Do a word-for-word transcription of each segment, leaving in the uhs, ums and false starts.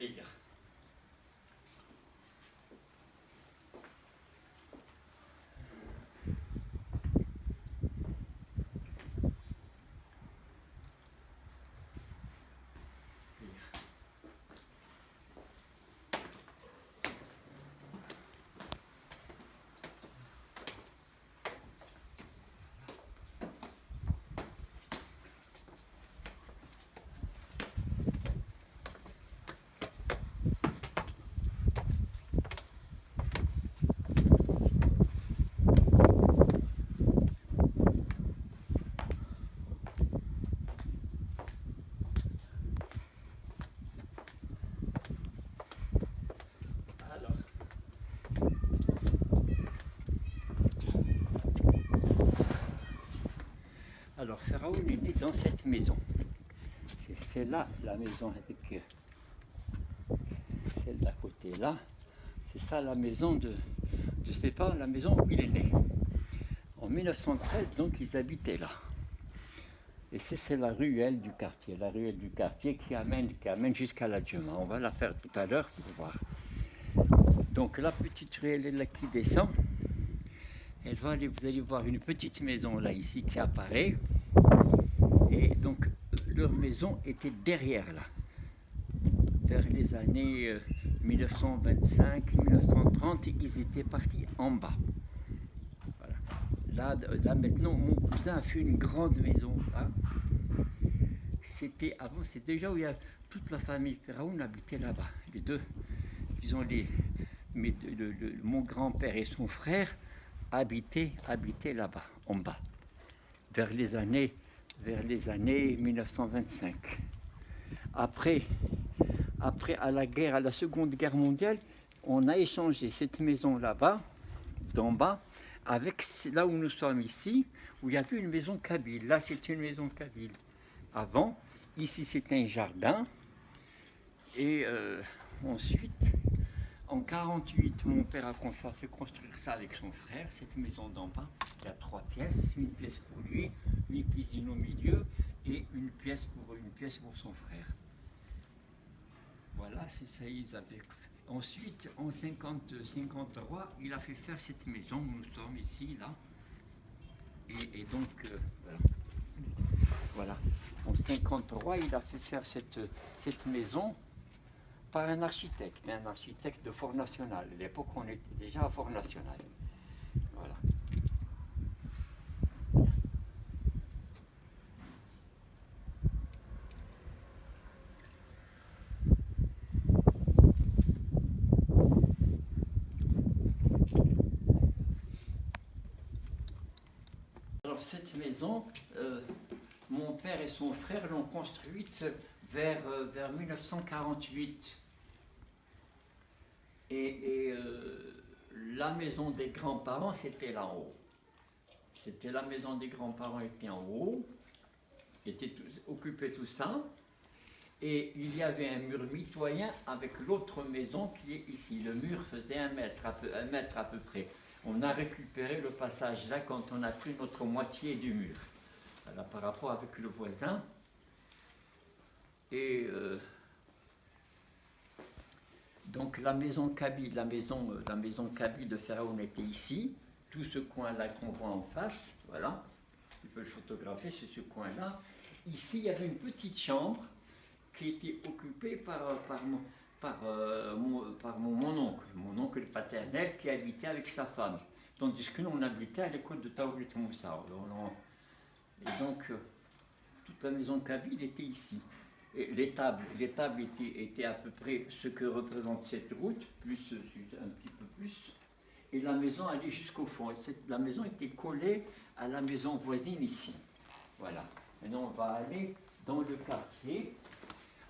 Alors, alors, Pharaon est né dans cette maison. C'est celle-là, la maison avec, euh, celle d'à côté là. C'est ça la maison de, de ses parents, la maison où il est né. En mille neuf cent treize, donc, ils habitaient là. Et c'est, c'est la ruelle du quartier, la ruelle du quartier qui amène, qui amène jusqu'à la Juma. On va la faire tout à l'heure pour voir. Donc la petite ruelle est là qui descend. Elle va aller, vous allez voir une petite maison là, ici, qui apparaît. Et donc, leur maison était derrière là. Vers les années, euh, mille neuf cent vingt-cinq, mille neuf cent trente, ils étaient partis en bas. Voilà. Là, là, maintenant, mon cousin a fait une grande maison là. C'était avant, c'est déjà où il y a toute la famille Pharaon habitait là-bas. Les deux, disons, les, mais le- le- mon grand-père et son frère habitaient, habitaient là-bas, en bas, vers les années, vers les années mille neuf cent vingt-cinq. Après, après, à la guerre, à la Seconde Guerre mondiale, on a échangé cette maison là-bas, d'en bas, avec ce- là où nous sommes ici, où il y avait une maison kabyle. Là, c'est une maison kabyle. Avant, ici, c'était un jardin. Et, euh, ensuite, en quarante-huit, mon père a con- fait construire ça avec son frère, cette maison d'en bas. Il y a trois pièces, une pièce pour lui, une cuisine au milieu et une pièce pour, une pièce pour son frère. Voilà, c'est ça, ils avaient. Ensuite, en cinquante, cinquante-trois, il a fait faire cette maison où nous sommes ici, là. Et, et donc, euh, voilà. Voilà. En cinquante-trois, il a fait faire cette, cette maison par un architecte, un architecte de Fort National. À l'époque, on était déjà à Fort National. Voilà. Alors, cette maison, euh, mon père et son frère l'ont construite vers, euh, vers mille neuf cent quarante-huit. Et, et, euh, la maison des grands-parents, c'était là-haut. C'était la maison des grands-parents, était en haut, était tout- occupait tout ça. Et il y avait un mur mitoyen avec l'autre maison qui est ici. Le mur faisait un mètre à peu, un mètre à peu près. On a récupéré le passage là quand on a pris notre moitié du mur. Voilà, par rapport avec le voisin. Et, euh, donc la maison kabyle, la maison, euh, la maison kabyle de Pharaon était ici. Tout ce coin-là qu'on voit en face, voilà. Tu peux le photographier, c'est ce coin-là. Ici, il y avait une petite chambre qui était occupée par, par mon, par, euh, mon- par mon, mon oncle, mon oncle paternel qui habitait avec sa femme. Tandis que nous, on habitait à l'école de Taourit Moussa. On- on- et donc, euh, toute la maison kabyle était ici. Et l'étable, l'étable était, était à peu près ce que représente cette route, plus, euh, un petit peu plus. Et la maison allait jusqu'au fond. Et cette- la maison était collée à la maison voisine ici. Voilà. Maintenant, on va aller dans le quartier.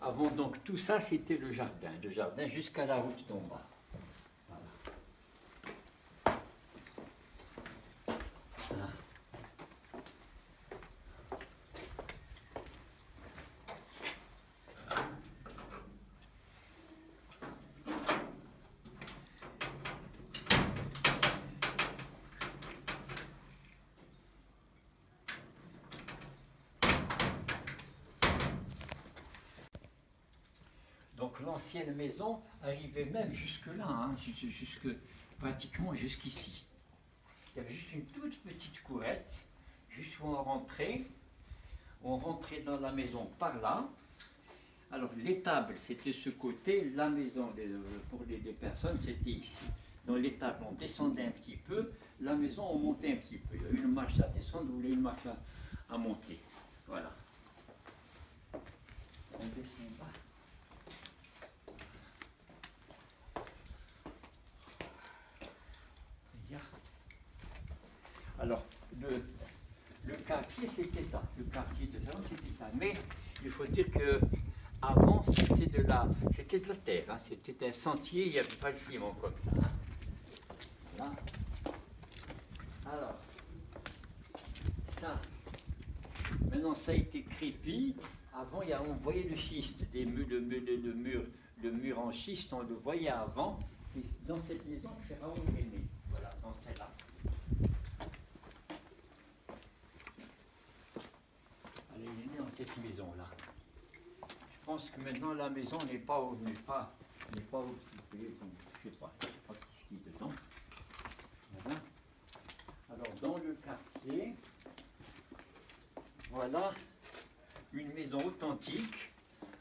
Avant, donc, tout ça, c'était le jardin. Le jardin jusqu'à la route d'en bas. Voilà. Donc Donc, l'ancienne maison arrivait même jusque-là, hein, jus-, jusque, pratiquement jusqu'ici. Il y avait juste une toute petite courette, juste où on rentrait. On rentrait dans la maison par là. Alors, l'étable, c'était ce côté. La maison, les- pour les, les personnes, c'était ici. Dans l'étable, on descendait un petit peu. La maison, on montait un petit peu. Il y a une marche à descendre ou une marche à, à monter. Voilà. On descend bas. Bien. Alors, le, le quartier, c'était ça. Le quartier de Lyon, c'était ça. Mais il faut dire que avant, c'était de la, c'était de la terre, hein. C'était un sentier, il n'y avait pas de ciment comme ça, hein. Voilà. Alors, ça, maintenant, ça a été crépi. Avant, il y a, on voyait le schiste, des mu- le, mu- le- le mur, le mur en schiste, on le voyait avant. C'est dans cette maison que Pharaon est né. Voilà, dans celle-là. Allez, il est né dans cette maison-là. Je pense que maintenant la maison n'est pas, n'est pas, n'est pas occupée, donc je sais pas, je sais pas ce qu'il y a dedans. Voilà. Alors, dans le quartier, voilà une maison authentique.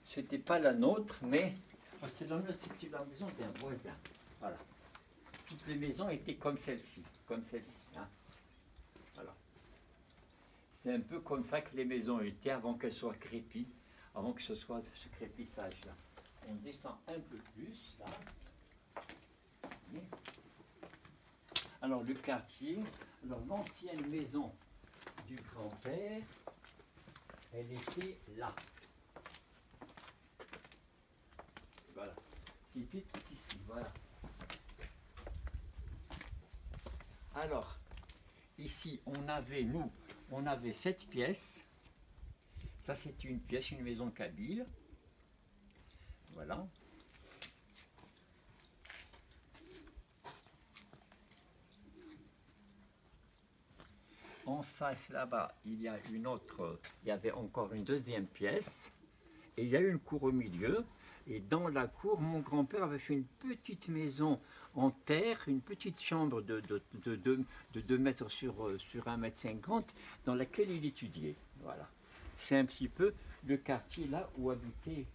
C'était pas la nôtre, mais, oh, c'est la, c'était la maison d'un voisin. Voilà. Toutes les maisons étaient comme celle-ci, comme celle-ci, hein. Voilà. C'est un peu comme ça que les maisons étaient avant qu'elles soient crépies, avant que ce soit ce crépissage-là. On descend un peu plus, là. Alors, le quartier, alors, l'ancienne maison du grand-père, elle était là. Voilà. C'était tout ici, voilà. Alors, ici, on avait, nous, on avait cette pièce. Ça, c'est une pièce, une maison kabyle. Voilà. En face, là-bas, il y a une autre, il y avait encore une deuxième pièce. Et il y a une cour au milieu. Et dans la cour, mon grand-père avait fait une petite maison en terre, une petite chambre de, de, de, de, de deux mètres sur, euh, sur un mètre cinquante, dans laquelle il étudiait. Voilà. C'est un petit peu le quartier là où habitait,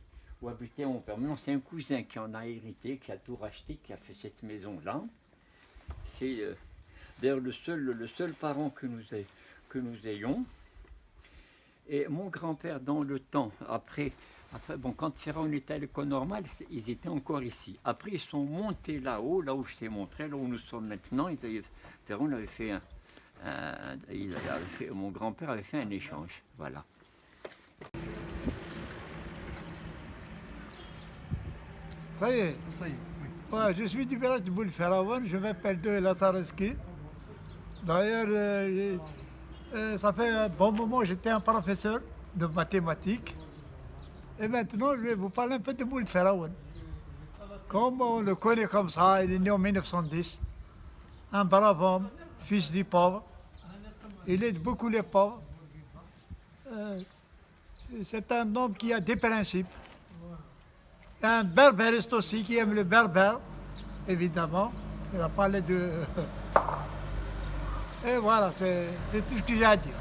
où habitait mon père. Maintenant, c'est un cousin qui en a hérité, qui a tout racheté, qui a fait cette maison-là. C'est euh, d'ailleurs le seul, le seul parent que nous, ay- que nous ayons. Et mon grand-père, dans le temps, après, après bon, quand Pharaon était à l'école normale, c'est- ils étaient encore ici. Après, ils sont montés là-haut, là où je t'ai montré, là où nous sommes maintenant. Ils avaient, Pharaon avait fait un, un- il avait fait- mon grand-père avait fait un échange. Voilà. Ça y est. Ça y est, oui. Ouais, je suis du village de Boulferawan, je m'appelle De Lazareski. D'ailleurs, euh, euh, ça fait un bon moment que j'étais un professeur de mathématiques. Et maintenant, je vais vous parler un peu de Boulferawan. Comme on le connaît comme ça, il est né en mille neuf cent dix. Un brave homme, fils du pauvre. Il aide beaucoup les pauvres. Euh, c'est- c'est un homme qui a des principes. Un berbériste aussi qui aime le berbère, évidemment. Il a parlé de. Et voilà, c'est c'est tout ce que j'ai à dire.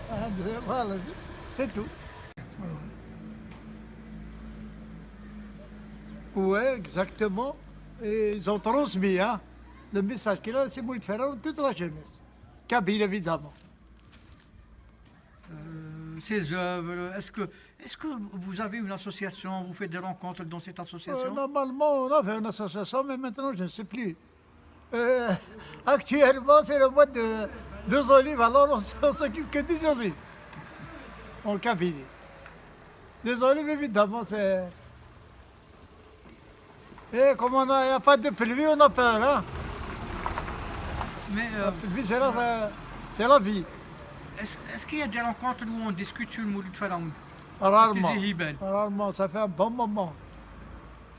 Voilà, voilà, c'est- c'est tout. Ouais, exactement. Et ils ont transmis hein, le message qu'il a laissé Boulferawan toute la jeunesse. Kabyle, évidemment. Euh, ces œuvres, est-ce que, est-ce que vous avez une association, vous faites des rencontres dans cette Euh, association? Normalement, on avait une association, mais maintenant, je ne sais plus. Euh, actuellement, c'est le mois de, des olives, alors on, s- on s'occupe que des olives en Kabylie. Des olives, évidemment, c'est. Et comme on a- il n'y a pas de pluie, on a peur. Hein? Mais La euh, pluie, c'est la, c'est la vie. est-ce est-ce qu'il y a des rencontres où on discute sur le Mouloud Faraon? Rarement. Tizi Hibel. Rarement, ça fait un bon moment.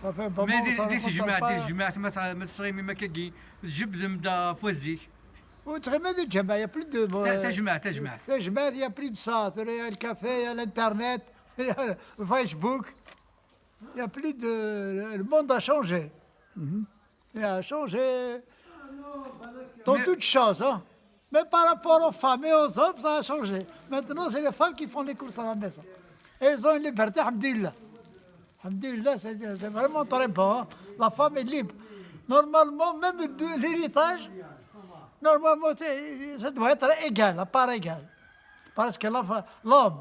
Ça fait un bon Mais moment. des, Ça des rencontre جماعة pas. des جماعة مثلا ما تصير ما كاين جبد مدا فوزيك. وتخيل ما دي جماعة، il y a plus de. تاع تاع جماعة تاع جماعة. تاع جماعة، il y a plus de ça. Il y a le café, il y a l'internet, il y a le Facebook. Il y a plus de... Le monde a changé. Il a changé dans toutes choses, hein. Mais par rapport aux femmes et aux hommes, ça a changé. Maintenant, c'est les femmes qui font les courses à la maison. Et elles ont une liberté, alhamdoulilah. Alhamdoulilah, c'est c'est vraiment très bon, hein. La femme est libre. Normalement, même de l'héritage, normalement, c'est- ça doit être égal, à part égale. Parce que la fa- l'homme,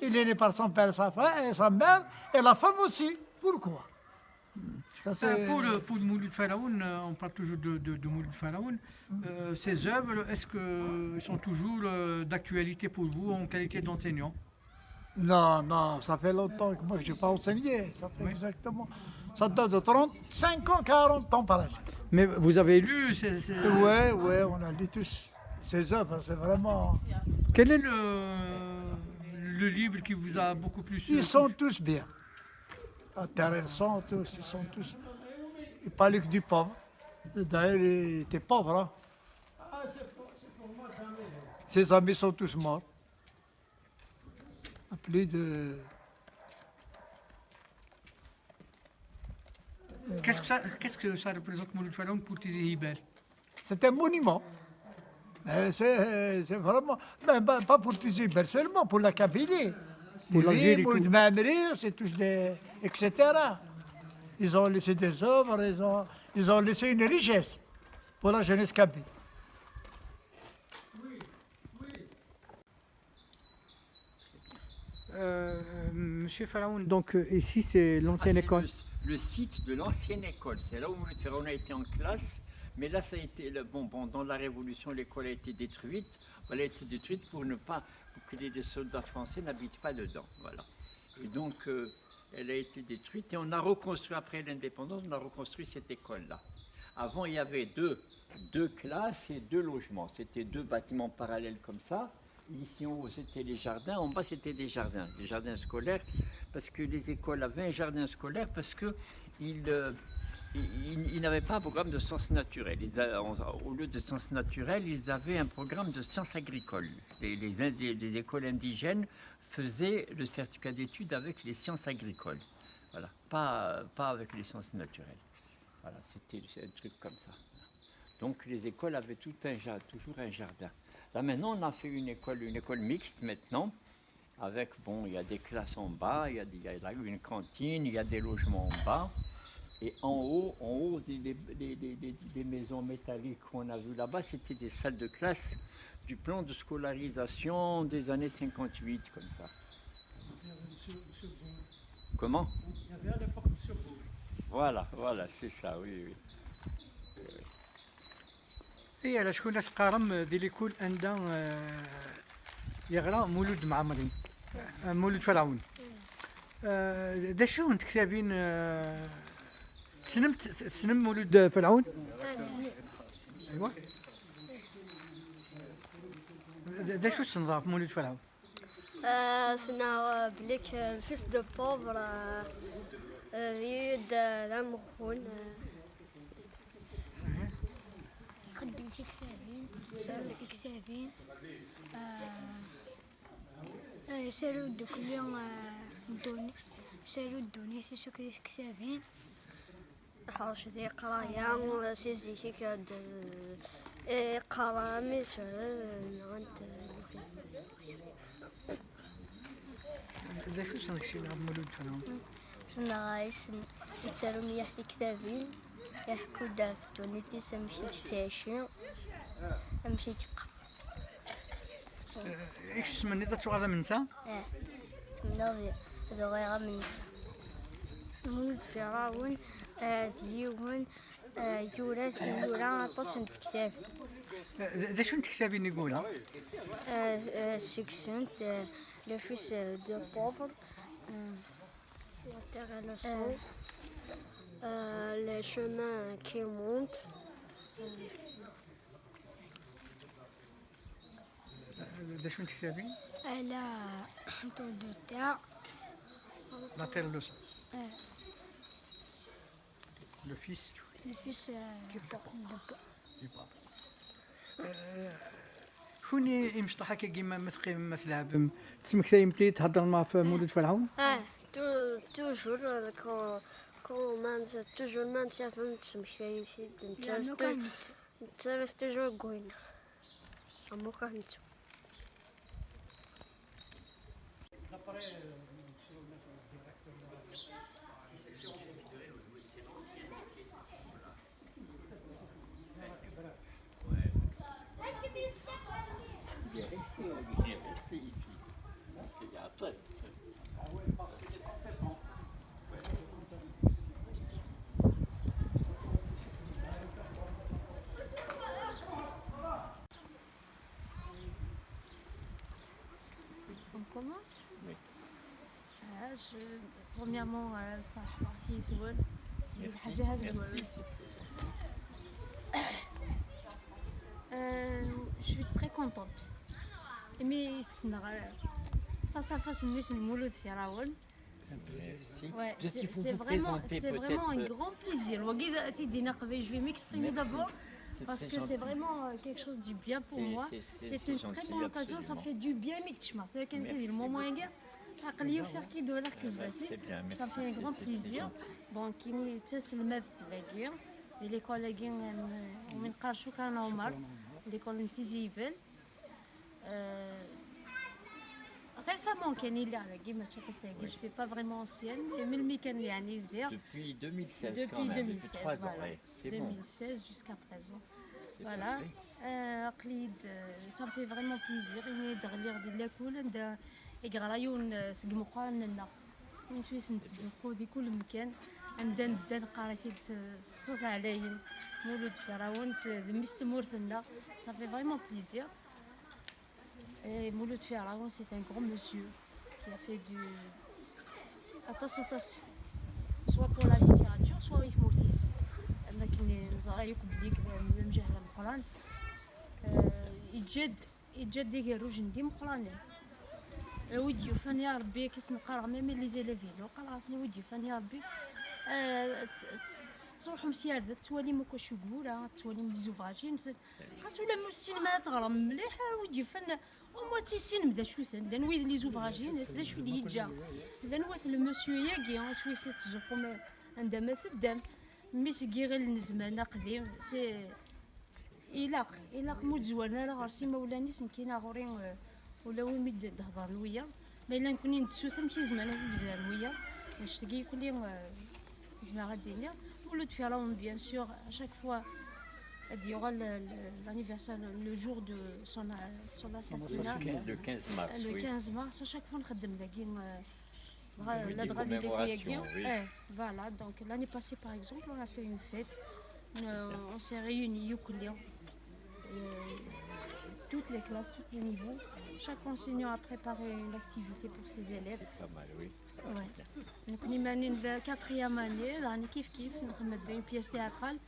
il est né par son père, sa femme, et sa mère, et la femme aussi. Pourquoi? Ça, Euh, c'est... pour, le, pour le Mouloud Faraoun, euh, on parle toujours de, de, de Mouloud Faraoun. Euh, ces œuvres, est-ce qu'elles sont toujours euh, d'actualité pour vous en qualité d'enseignant? Non, non, ça fait longtemps que moi, je n'ai pas enseigné. Ça fait exactement... Ça date de trente-cinq ans, quarante ans presque. Mais vous avez lu ces, ces- Ouais, ouais, on a lu tous ces œuvres, c'est vraiment... Quel est le, le livre qui vous a beaucoup plus Ils sont tous bien. Intéressants tous, ils sont tous... Il parlait que du pauvre. D'ailleurs, il était pauvre, hein. Ses amis sont tous morts. Plus de... Qu'est-ce que ça, qu'est-ce que ça représente Mouloud Faraoun pour Tizi Hibel? C'est un monument. Euh, C'est c'est vraiment, ben, pas pas pour Tizi Hibel seulement, pour la Kabylie. Pour l'Algérie, Pour tout. Maamri, c'est tous des, et cetera. Ils ont laissé des œuvres, ils ont, ils ont laissé une richesse pour la jeunesse kabyle. Euh, Monsieur Faraoun, donc euh, ici c'est Ah, l'ancienne c'est école. Le, le site de l'ancienne école. C'est là où Mouloud Faraoun a été en classe. Mais là, ça a été. Le- bon, bon, dans la Révolution, l'école a été détruite. Elle a été détruite pour ne pas, pour que les, les soldats français n'habitent pas dedans. Voilà. Et donc, euh, elle a été détruite et on a reconstruit, après l'indépendance, on a reconstruit cette école-là. Avant, il y avait deux, deux classes et deux logements. C'était deux bâtiments parallèles comme ça. Ici en haut, c'était les jardins, en bas, c'était des jardins, des jardins scolaires, parce que les écoles avaient un jardin scolaire, parce que ils, euh, ils, ils n'avaient pas un programme de sciences naturelles. Ils a- en- au lieu de sciences naturelles, ils avaient un programme de sciences agricoles. Les, les Indi- les écoles indigènes faisaient le certificat d'études avec les sciences agricoles. Voilà, pas, pas avec les sciences naturelles. Voilà, c'était c'est un truc comme ça. Donc les écoles avaient tout un, ja- toujours un jardin. Là maintenant, on a fait une école, une école mixte maintenant, avec, bon, il y a des classes en bas, il y a, des- il y a là une cantine, il y a des logements en bas. Et en haut, en haut, c'est des, des- des- des- des maisons métalliques qu'on a vues là-bas, c'était des salles de classe du plan de scolarisation des années cinquante-huit, comme ça. Comment? Voilà, voilà, c'est ça, oui, oui. Et à la شكون تقارم دي ليكول عندها يغرى مولود معمري، آه، مولود فرعون. آه، دا شو انت كتابين آه، تسنم تسنم مولود فرعون؟ ايوا. دا شو تنظر مولود فرعون؟ آه، سنا بليك الفيس دو بوفر، آه، آه، يود، آه، لامغون، آه. خدم تكسابين، شالو تكسابين. آه، آه، شالو دوك اليوم، آه، دوني، شالو الدوني، سي شكري تكسابين. حرش ذي قرايا، سي زيكي كاد، آه، قرا ميسر، نغنت. دا شو سنك شي لعب مولود فرعون؟ سنا غايس نتسالو مياه في كتابين، يحكو دا في الدوني تيس أمشي تعيشي، أمشي تقرا. ايش تسمى نتا تشوغا من نتا؟ اه، تمنى ذو غير من نسا. مولود فرعون، آه، ديون، آه، يورا، يورا، طاسم كتاب. دا شو انت كتابين يقولها؟ آه، آه، سكسنت، آه، لو فيس، آه، دو بوفر، آه، آه، آه، لو شومان كي مونت. دا شو انت كتابين؟ على طول دو تاع. لا تير لو سون. آه. لو فيس. الفيس، آه، دو با. شكون يمشطح هكا كيما مثقي ما تلعب؟ تسمك تايمتي تهضر مع في مولود فرعون؟ اه، تو تو Toujours, euh, quand, quand on mange, toujours manger avant de se moucher ici, de ne Il y a pas aucun de nettu. Nettu, toujours going. Am aucun nettu. Il est resté, il est resté ici. Il y a très... On commence ? Oui. آه، je, premièrement, آه، صح، مرحبا يسول. Merci, merci, c'est très gentil. آه، je suis très contente. Mais c'est face à face, mais c'est المولود في راون. Merci. Ouais, peut-être c'est, qu'il faut c'est vous vraiment, présenter c'est vraiment un peut-être. Grand plaisir. وكي تيدينا قبل, je vais m'exprimer d'abord parce que c'est vraiment, euh, quelque chose du bien pour moi. C'est une très bonne occasion, ça fait du bien, mais كيما كان كيدير المومون ياكي عقلي وفيق كي دور لك زداتي. Ça fait un grand plaisir. Bon, كيني تسلمات لاكي لي كوليغي ومن قار شكرا عمر لي كول نتيزيفل. آه، récemment كان يلي على كيما تشوف ساكي، je fais pas vraiment ancienne, mais من ملي كان يعني يبدا. Depuis deux mille seize quand même, depuis trois ans, voilà. Deux mille seize jusqu'à présent. Voilà. آه، قليد، آه، ça me fait vraiment plaisir. إني دغلي غدي لاكول عند يقرا يون، آه، سق مقارن لنا. من سويس نتزوقو دي كل مكان. عندنا نبدا نقرا كيد الصوت عليا. مولود في راون، ذميس تمورثنا. Ça fait vraiment plaisir. Et Mouloud Firaoun, c'est un grand monsieur qui a fait du aṭas, aṭas, soit pour la littérature, soit i tmurt-is. Am akken neẓra yakk belli d amjahed ameqqran. Euh, yeǧǧa-d, yeǧǧa-d igerrujen d imeqqranen. Wi d-yufan ya Rebbi, akka s-neqqar, même les élèves-inu, qqareɣ-asen, wi d-yufan ya Rebbi, euh, t-, t-, tettruḥum s yarda, tettwalim akk acu yegura, tettwalim les ouvrages-ines. Xas ula ma ur tessinem ara teɣrem mliḥ, wi d-yufan, au moins tissinem d acu-ten, d anwa i d les ouvrages-ines, d acu i d-yeǧǧa, d anwa-t le monsieur-yagi, aswis i tettzuxxum anda ma teddam. Mmi seg yiɣil n zzman aqdim, c'est, ilaq, ilaq ma ur d-zwaren ara ɣer-s imawlan-is, nekkini ɣur-i, euh, ula win mi d-hedren wiyaḍ. Ma yella nekkni nettu-t, amek i zemren ad t-id-bdaren wiyaḍ? Annect-agi yekkuli, euh, zemreɣ ad d-iniɣ. Mouloud Firaoun, bien sûr, à chaque fois, ad d-yuɣal le, le, l'anniversaire, le, le jour de son, euh, son assassinat. Le quinze, le quinze mars, oui. Le quinze mars, à chaque fois nxeddem dagi, euh, la commémoration, oui. Eh, voilà, donc l'année passée, par exemple, on a fait une fête. Euh, on s'est réunis, يكلي, euh, toutes les classes, tous les niveaux. Chaque enseignant a préparé une activité pour ses élèves. C'est pas mal, oui. Ouais. Donc, on est maintenant la quatrième année, on est kiff kiff, on a une pièce théâtrale.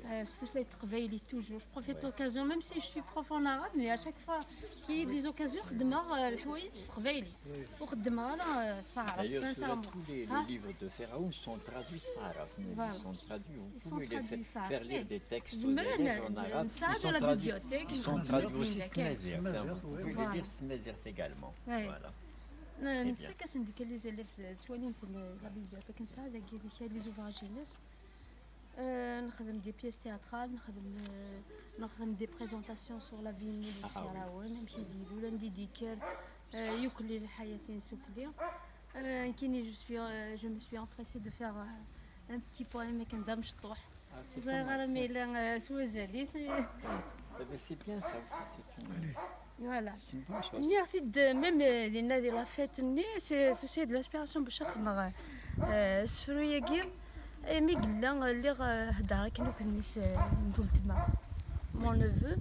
Euh, c'est tout ça, le travail, il est toujours. Je profite de l'occasion, même si je suis prof en arabe, mais à chaque fois qu'il y a des occasions, je demande le travail. D'ailleurs, tous les, les livres de Firaoun sont traduits en arabe. Ils sont traduits. Vous pouvez les fa-, faire lire des textes aux élèves en arabe. Ils sont traduits. Ils sont traduits aussi en tamazight. Enfin, vous pouvez les lire en tamazight également. Voilà. Très bien. نتسكس عندك les élèves, tu vois, la bibliothèque, ça, avec les ouvrages. Euh, نخدم des pièces théâtrales, نخدم, euh, نخدم des présentations sur la vie de Firaoun, amek i d-ilul, anda i d-yekker, euh, yuklli lḥayat-ines yuklli. Euh, nekkini, je suis, euh, je me suis empressée de faire, euh, un petit poème akken d amecṭuḥ. Ur ẓriɣ ara ma yella, euh, s wazal-is. Eh ben, c'est bien ça aussi, c'est une... Voilà. Nniɣ-t-id, même, euh, dinna di la fête-nni, c'est, c'est de l'inspiration bac ad xedmeɣ, euh, asefru-agi. Imi yella, euh, lliɣ, euh, heddreɣ akken akk d mmi-s, euh, n weltma, mon neveu,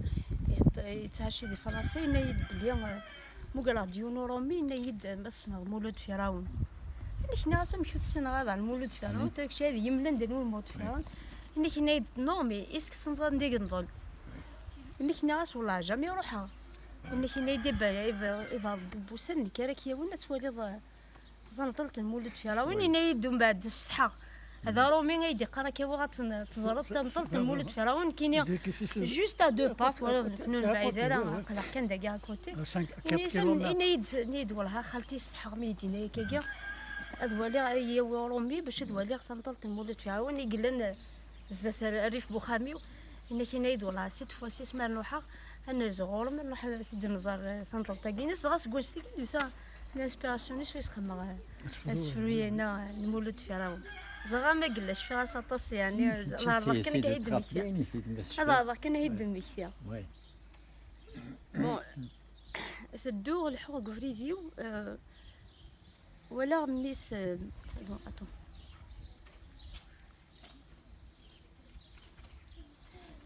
yettɛaci di Fransa, yenna-yi-d belli, euh, mugreɣ-d yiwen uṛumi, yenna-yi-d, euh, ma tessneḍ Mulud Firawen. Nekni as amek ur tessineḍ ara Mulud Firawen, tura kečč ad yemlen d anwa Mulud Firawen. Nekni yenna-yi-d, non, mais est-ce que tessneḍ anda i yenḍel? Nekni as, wellah, jamais ruḥeɣ. Nekni yenna-yi-d, iba-, iba-, iba-, Rebbi n wussan, nekk ara k-yawin ad twaliḍ, eh, tanṭelt n Mulud Firawen, yenna-yi-d umbeɛd, setḥaɣ. D aṛumi ay d-iqqar akka, uɣ ad ten-, teẓreḍ tanṭelt n Mulud Firawen, nekkini juste à deux pas, twalaḍ, nekni ur nebɛid ara, aql-aɣ kan dagi à côté. Yenna-yi-d, yenna-yi-d, wellah a xalti, setḥaɣ mi yi-d-yenna akkagi. Ad waliɣ, ad yi-yawi ɣur-ummi bac ad waliɣ tanṭalt n Mulud Ferɛun i yellan, eh, zdat r-, rrif n uxxam-iw. Yenna-k yenna-yi-d: "Wellah, cette fois-ci, asmi ara nruḥeɣ, ad nerzu ɣur-m, ad nruḥ ad t-id-nẓer, eh, tanṭalt-agi." Dɣa seg wansi-agi d-yusa l'inspiration-is, wis xemmeɣ, eh, asefru-agi n Mulud Ferɛun. Ẓriɣ ma yella cfiɣ-as aṭas, yeɛni, ad ɛerḍeɣ kan ad k-id-mmektiɣ. Ad ɛerḍeɣ kan ad k-id-mmektiɣ. Bon, tedduɣ leḥḥuɣ deg ubrid-iw, eh, walaɣ mmi-s, eh, pardon, attends.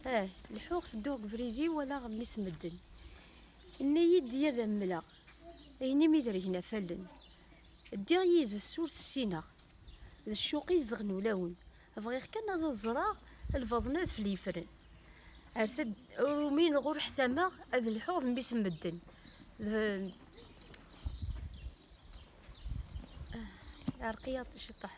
Ah, leḥḥuɣ tedduɣ deg ubrid-iw, walaɣ mmi-s n medden. Yenna-yi-d: "Ad am-mleɣ ayen imi dergen af allen." Ddiɣ yid-s ur t-ssineɣ, d ccuq i izedɣen ulawen. Bɣiɣ kan ad ẓreɣ lbaḍna d fell yefren. Ar tad-, ur umineɣ, ur ḥtameɣ ad lḥuɣ d mmi-s n medden. D-, ah, iɛreq-iyi ciṭṭaḥ.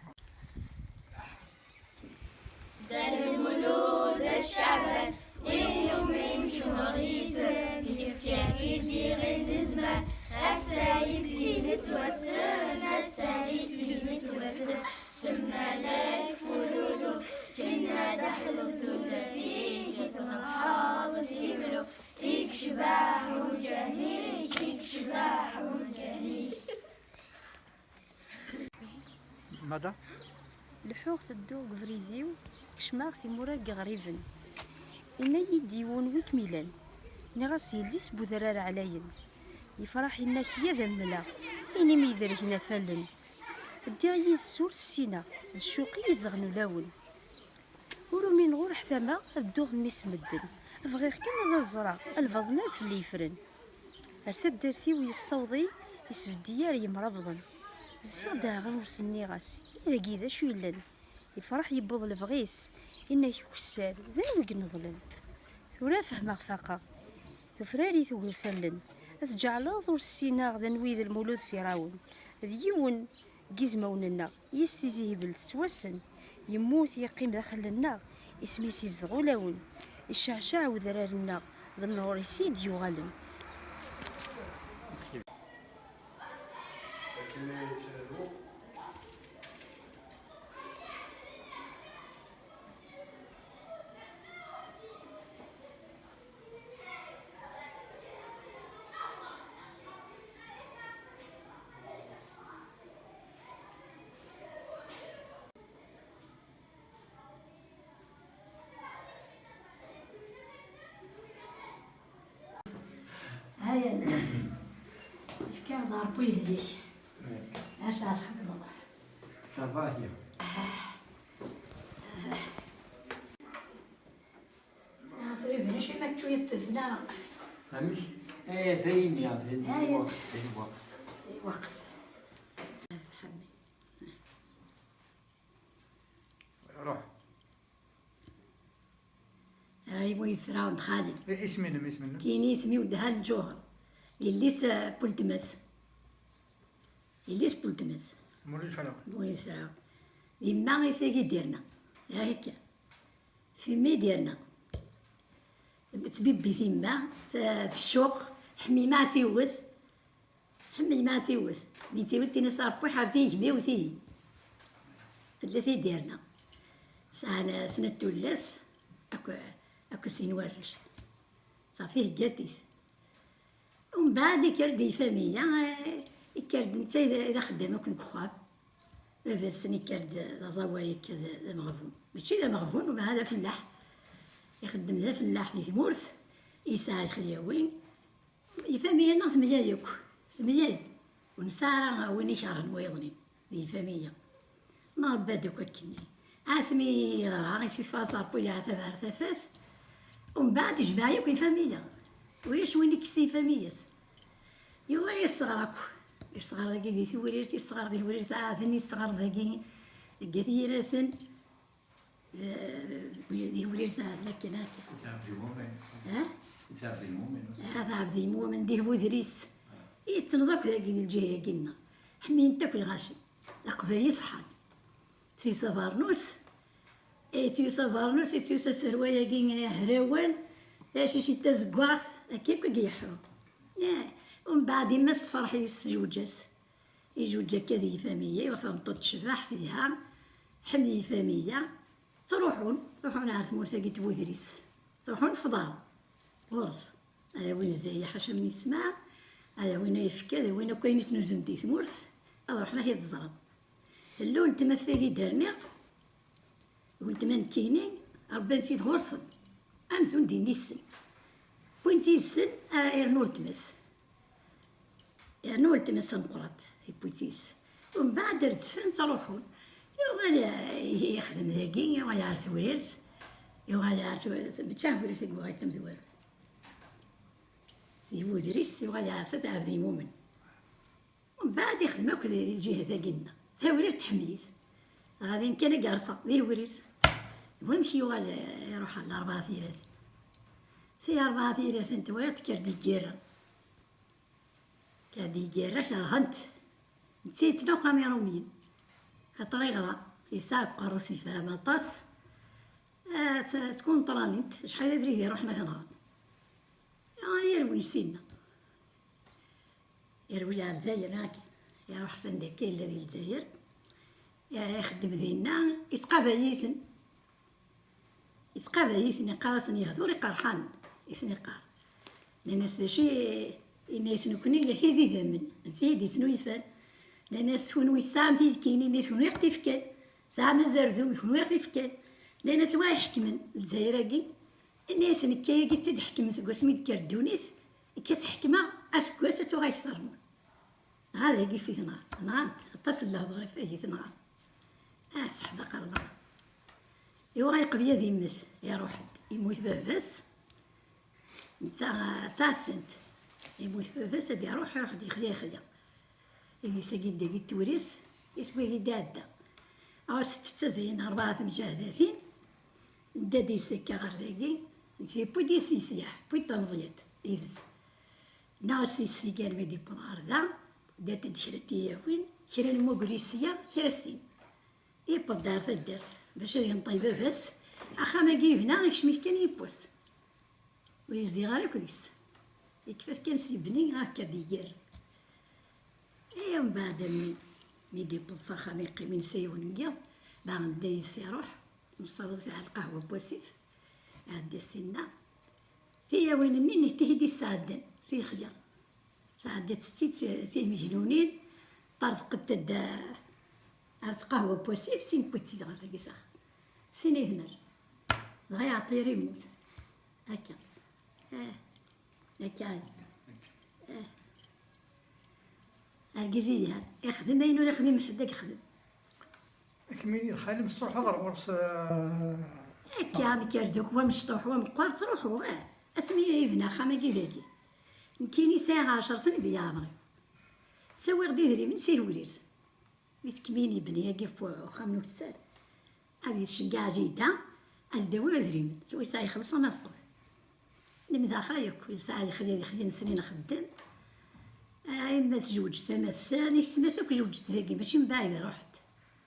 Dda Lmulud At Caɛban, win yumin kecmeɣ yis-m, yefka-k-id yiɣil n zzman. Ass-a yis-k i nettwassen, ass-a yis-k i nettwassen, semman-ak Fululu, kenna d aḥluf n tudert-ik, i tmerḥeḍ s yimru, i yecbeḥ umkan-ik, i yecbeḥ umkan-ik. Mada? Leḥḥuɣ tedduɣ deg ubrid-iw, kecmeɣ timura n yiɣriben. Yenna-yi-d yiwen wi kem-ilan. Nniɣ-as: "Yelli-s n Wedrar Ɛlayen." Yefreḥ, yenna-k: "Ad am-mleɣ ayen imi idergen af allen." Ddiɣ yid-s ur t-ssineɣ, d ccuq i izedɣen ulawen. Ur umineɣ, ur ḥtameɣ ad dduɣ mmi-s n medden. Bɣiɣ kan ad ẓreɣ lbaḍna d fell yefren. Ar taddart-iw yessaweḍ-iyi, yesbedd-iyi ar yemrabḍen. Zziɣ daɣen ur s-nniɣ-as i dagi d acu yellan. Yefreḥ, yewweḍ lebɣi-s, yenna-k ukessar d ayen i ineḍlen. Tura fehmeɣ, faqeɣ. Tufrar-it ugerfallen. Ad tǧeɛleḍ ur ssineɣ d anwi d Lmulud Firawun. D yiwen n yizmawen-nneɣ, yis Tizi Hibel tettwassen. Yemmut, yeqqim daxel-nneɣ, isem-is izdeɣ ulawen. Iceɛceɛ wedrar-nneɣ, d nnuṛ-is i d-yuɣalen. هيا، اش كان ضربوا يهديك؟ اش غتخدموا؟ صافا هي. عصري بنشي ما كتو يتسنا. فهمتش؟ ايه، فين يا، فين؟ هيا. الوقت، فين الوقت؟ الوقت. حمي. روح. راهي بغيت تراود خالي. إيه، اسمي نم-، اسمي نم؟ كيني اسمي ودها الجوهر. يليس، آه، بولتماس. يليس بولتماس. مولي شحال؟ بغيت تراود. يما غير فيكي ديرنا. ها هكا. في مي ديرنا. تبيبي ثيما، ت-، تشوق، تحمي ما تيوث. حمل ما تيوت، مي تيوت تيني صار بوي حارتي يجمي وتي. فلاس يديرنا. ساعة سنة تولاس، أكو، أكو سين ورش. صافي هجاتيس. ومن بعد يكرد يفامية، آه، يكرد نتا إذا، إذا خدام أكو كخواب. بابا سن يكرد ذا زوايا كذا ذا مغبون. ماشي ذا مغبون، وما هذا فلاح. يخدم ذا فلاح ذي ثمورث، يسعى الخليوين. Ifamiya-nneɣ temlal akk, temlal. Ur nesɛi ara win ikerhen wayeḍ-nni, di ifamiya. Nṛebba-d akk akkenni. Asmi yeɣra, isifa aẓerpuy iɛtab ar tafat, umbeɛd ijmeɛ yakk ifamiya. Ulac win ikkes ifamiya-s. Yuɣal yesseɣr akk. Yesseɣr dagi di Tewrirt, yesseɣr di Tewrirt Aɛden, yesseɣr dagi deg At Yiraten. Eh, di Wlil Taɛden akken akka. Taɛebdi Mumin. Ha? Taɛebdi Mumin. Ah, Taɛebdi Mumin, di Budris. Yettneḍ akk dagi di lǧiha-agi-nneɣ. Ḥmiyent akk lɣaci. D aqbayli ṣeḥḥan. Tiyusa Bernus. Eh, tiyusa Bernus, tiyusa Serway-agi, eh, Hrawan. Tacici Tazeggaɣt. Akka akk i yeḥḥu. Eh, umbeɛd yemma-s tefreḥ yis-s, tezweǧ-as. Ijuǧǧ akka di Famiya, yuɣ tameṭṭut tecbeḥ, telha, tḥemmel Famiya. Ttruḥun, ttruḥun ɣer tmurt-agi n Tbudrist. Ttruḥun fḍar ɣur-s. Ad awin zzay, ḥaca mi yesma, ad awin ayefki, ad awin akk ayen yettnuzun di tmurt, ad ruḥen ad t-id-ẓren. Tella weltma f-, agi d-rniɣ, weltma nekkini, ṛebban-tt-id ɣur-sen. Amzun din yid-sen. Wwin-tt yid-sen, ara yernu weltma-s. Yernu weltma-s tameqqrant, yewwi-tt yid-s. Umbeɛd redzfen, ttruḥun. Yuɣal, eh, yexdem dagi, yuɣal ɣer Tewrirt. Yuɣal ɣer Tewrirt, mačči ɣer Tewrirt i yuɣal d tamezwarut. Si Budrist, yuɣal ɣer Sat Ɛebd Imumen. Umbeɛd ixdem akk di, di lǧiha-tagi-nneɣ. Tawrirt tḥemmel-it. Dɣa din kan i yerṣa, di Tewrirt. Wamek yuɣal, eh, iruḥ ɣer Larebɛa Tiraten. Si Larebɛa Tiraten tewriḍ tekker-d lgirra. Tekker-d lgirra, kerhen-t. Netta yettnaqam Iṛumyen. Xaṭer iɣra, yesɛa deg uqerru-s yefhem aṭas. Ah, tt-, ttkunṭralen-t, acḥal d abrid iruḥen ad t-nɣen. Ah, yerwel sinna. Yerwel ar Lezzayer, neɣ akka? Iruḥ s anda akka yella di Lezzayer. Ya-, ixeddem dinna, isqabay-iten. Isqabay-iten, iqqar-asen yehdur iqerḥan, i sen-iqqar. Nnan-as d acu i, yenna-as nekkni, lhi d idammen, d tid isnulfan. Nnan-as kunwi tesɛam tilkin, yenna-as kunwi i ɣ-t-ifkan. Tesɛam azerdum, kunwi i ɣ-t-ifkan. Nnan-as wa iḥekmen Lezzayer-agi, yenna-as nekk ayagi tt-id-ḥekmen seg wasmi d-tekker ddunit, nekk ad tt-ḥekmeɣ aseggas ad tuɣal ternu. Dɣa dagi f-, i tenɣa, nɣan-t, aṭas n lehdur i f-, i tenɣa. Ah, seḥdaq Allah. Yuɣal qbel ad immet, iruḥ-d, immut baba-s, netta, ttɛassen-t. Immut baba-s, ad iruḥ, iruḥ-d yexya, yexya. Idis-agi dagi n Tewrirt, iswi-agi d-iɛedda. Ɣas tettazayen rebɛa temǧahdatin, nedda-d yis akka ɣer dagi, netta yewwi-d yis yesyaḥ, yewwi-d tameẓyant yid-s. Neɣ s yis-, armi d-yewweḍ ɣer da, ddant-d kra n tiyawin, kra n wagri sya, kra sin. Yewweḍ-d ar taddart, bac ad yenṭel baba-s, axxam-agi yebna, ikcem-it kan yiwwas. Ur yezdiɣ ara akk deg-s. Yekfa-t kan s yebni, ad kker-d iger. I mbeɛd, mi, mi d-yewweḍ s axxam, yeqqim insa yiwen n yiḍ, daɣen dda yis iruḥ, nessaweḍ-it ɣer lqahwa n wasif, iɛedda sinna. Tiyawin-nni, nitni i d-yesɛeddan, si yexya. Sɛeddat-tt-id timegnunin, ṭṭerḍqent-d ar tqahwa n wasif, sin wwit-tt-id ɣer dagi s axxam. Sin ay tnerr. Dɣa iɛeṭṭir immut. Akka. Ah. Akka. Ah. Argaz yelhan. Ixdem ayen ur ixdim ḥedd ad yexdem. Akmi d xali-m tettruḥuḍ ɣer ɣur-s, eh, akka, nekker-d akk, wa mecṭuḥ, wa meqqer, ttruḥuɣ, eh. Asmi i yebna axxam-agi dagi. Nekkini sɛiɣ ɛecṛ snin di yeɛmer-iw. Ttawiɣ-d idrimen si Tewrirt. Mi tkemmel yebni-agi f uxxam n ukessar. Ad yeceggeɛ jida, ad s-d-awiɣ idrimen. Ttwisa yexleṣ ama ṣṣut. Lemdeɣ akk, yesɛa yexdi, yexdi n snin xeddem. Ah, yemma tezweǧ d tamassan, yessetma-s akk zewǧent dagi, mačči mbaɛid ruḥent.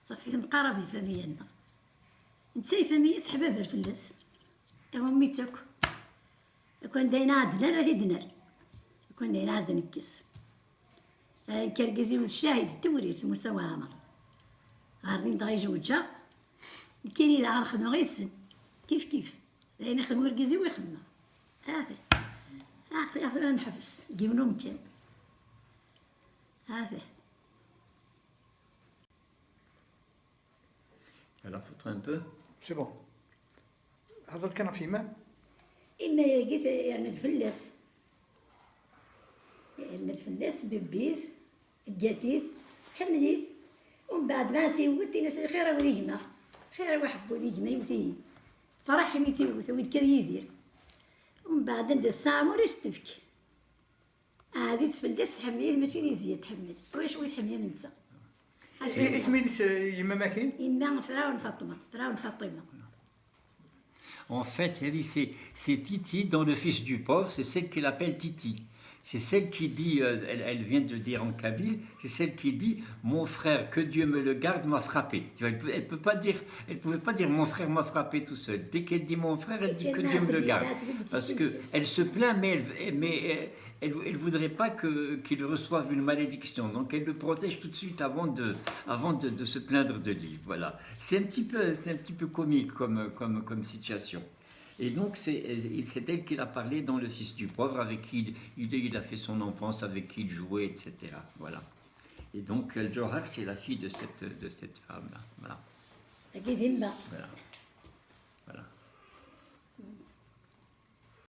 Ṣafi temqarab ifamiya-nneɣ. Netta ifamiya-s ḥbaber fell-as. Iɣummi-tt akk. Akk anda yenɛad ner, ad t-id-ner. Akk anda yenɛad nekkes. Ah, nekk argaz-iw d ccahid n Tewrirt, Musa Waɛmer. Ɣer din dɣa i zewǧeɣ. Nekkini daɣen xedmeɣ yid-sen. Kif kif. D ayen ixdem urgaz-iw i xedmeɣ. Ati. Aql-aɣ tura neḥbes deg yiwen umkan. Ati. Elle a foutu un peu. C'est bon. Hḍer kan ɣef yemma-m. Imma-yagi t-, yerna-d fell-as. Yerna-d fell-as, bibbi-t, teggat-it, tḥemmel-it. Umbeɛd ma tt-yewwet, tin-as xir-awen i gma. Xir-aw aḥebbu di gma yewwet-iyi. Ferḥ imi tt-yewwet, awi-d kan Yidir. Umbeɛd anda tesɛa ur as-tefk. Ɛziz fell-as, tḥemmel-it, mačči d izya tḥemmel. Ulac wi tḥemmel am netta. I-, isem-is, eh, yemma-m-agi? Yemma Ferɛun Faṭma, Ferɛun Faṭima. En fait, elle dit, c'est, c'est Titi dans Le Fils du Pauvre, c'est celle qu'elle appelle Titi. C'est celle qui dit, euh, elle, elle vient de dire en kabyle, c'est celle qui dit, mon frère, que Dieu me le garde, m'a frappé. Tu vois, elle peut, elle peut pas dire, elle pouvait pas dire, mon frère m'a frappé tout seul. Dès qu'elle dit mon frère, elle dit, que Dieu me le garde. Parce que elle se plaint, mais elle, mais, euh, Elle ne voudrait pas que, qu'il reçoive une malédiction, donc elle le protège tout de suite avant de, avant de, de se plaindre de lui. Voilà. C'est un petit peu, c'est un petit peu comique comme, comme, comme situation. Et donc, c'est, c'est elle qu'il a parlé dans Le Fils du Pauvre, avec qui il, il, a fait son enfance, avec qui il jouait, et cetera. Voilà. Et donc, El Djohar, c'est la fille de cette, de cette femme-là. Voilà. Tagi d yemma. Voilà. Voilà.